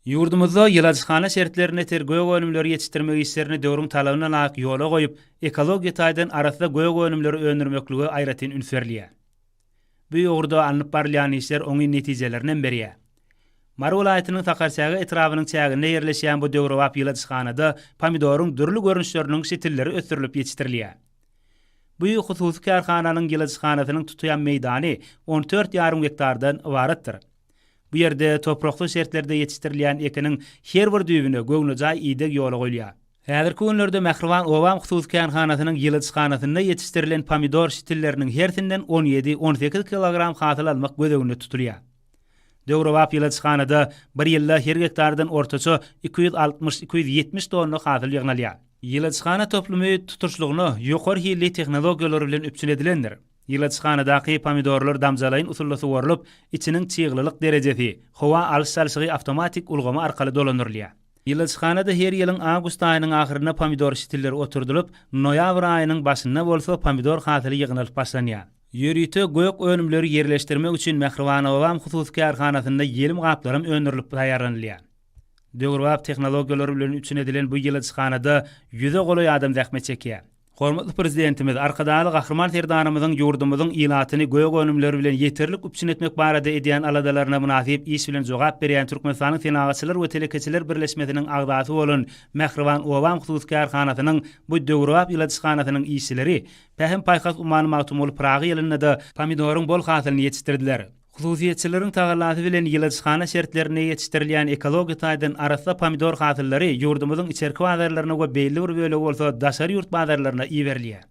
Ýurdumyzda ýyladyşhana şertlerinde ter gök önümleri ýetişdirmek işlerini döwrüň talabyna laýyk ýola goýup, ekologiýa taýdan arassa gök önümleri öndürmeklige aýratyn üns berilýär. Bu ugurda alnyp barylýan işler oňyn netijelerini hem berýär. Mary welaýatynyň Sakarçäge etrabynyň çäginde ýerleşýän bu döwrebap ýyladyşhanada pomidoryň dürli görnüşleriniň şitilleri ösdürilip ýetişdirilýär. Bu hususy kärhananyň ýyladyşhanasynyň tutýan meýdany on dört ýarym gektardan ybaratdyr. Bu ýerde topraksyz şertlerde ýetişdirilýän ekiniň her bir düýbüne göwnejaý ideg ýola goýulýar. Häzirki günlerde Mähriban obam hususy kärhanasynyň ýyladyşhanasynda ýetişdirilen pomidor şitilleriniň hersinden on ýedi, 18 kilogram hasyl almak göz öňünde tutulýar. Döwrebap ýyladyşhanada bir ýylda her gektardan ortaça 260, 270 tonna hasyl ýygnalýar. Ýyladyşhana toplumy tutuşlygyna ýokary hilli tehnologiýalar bilen üpjün edilendir. Ýyladyşhanadaky pomidorlar damjalaýyn usulda suwarylyp, içiniň çyglylyk derejesi, howa alyş-çalşygy awtomatik ulgamy arkaly dolandyrylýar. Ýyladyşhanada her ýylyň awgust aýynyň ahyrynda pomidor şitilleri oturdylyp, noýabr aýynyň başynda bolsa pomidor hasyly ýygnalyp başlanýar. Ýörite gök önümleri ýerleşdirmek üçin Mähriban obam hususy kärhanasynda ýelim gaplaram öndürilip taýýarlanylýar. Döwrebap tehnologiýalar bilen üpjün edilen bu ýyladyşhanada ýüze golaý adam zähmet çekýär. Hormatly Prezidentimiz Arkadagly Gahryman Serdarymyzyň ýurdumyzyň ilatyny gök önümler bilen ýeterlik üpjün etmek barada edýän aladalaryna mynasyp iş bilen jogap berýän Türkmenistanyň Senagatçylar we telekeçiler birleşmesiniň agzasy bolan Mähriban obam hususy kärhanasynyň bu döwrebap ýyladyşhanasynyň işçileri Pähim-paýhas ummany Magtymguly Pyragy ýylynda-da pomidoryň bol hasylyny ýetişdirdiler. Hususyýetçileriň tagallasy bilen ýyladyşhana şertlerinde ýetişdirilýän ekologiýa taýdan arassa pomidor hasyllary ýurdumyzyň içerki bazarlaryna we belli bir bölegi bolsa daşary ýurt bazarlaryna iberilýär.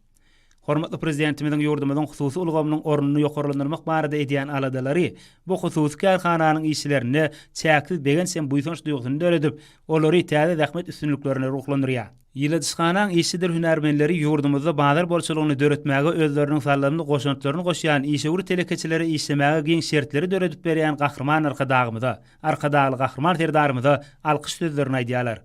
Hormatly Prezidentimiziň ýurdumyzyň hususy ulgamynyň ornuny ýokarlandyrmak barada edýän aladalary bu hususy kärhananyň işçilerinde çäksiz begenç hem buýsanç duýgusyny döredip, olary täze zähmet üstünliklerine ruhlandyrýar. Ýyladyşhanaň işçidir hünärmenleri ýurdumyzda bazar bolçulygyny döretmäge özleriniň saldamly goşantlaryny goşýan işewür telekeçilere işlemäge giň şertleri döredip berýän Gahryman Arkadagymyza, Arkadagly Gahryman Serdarymyza alkyş sözlerini aýdýarlar.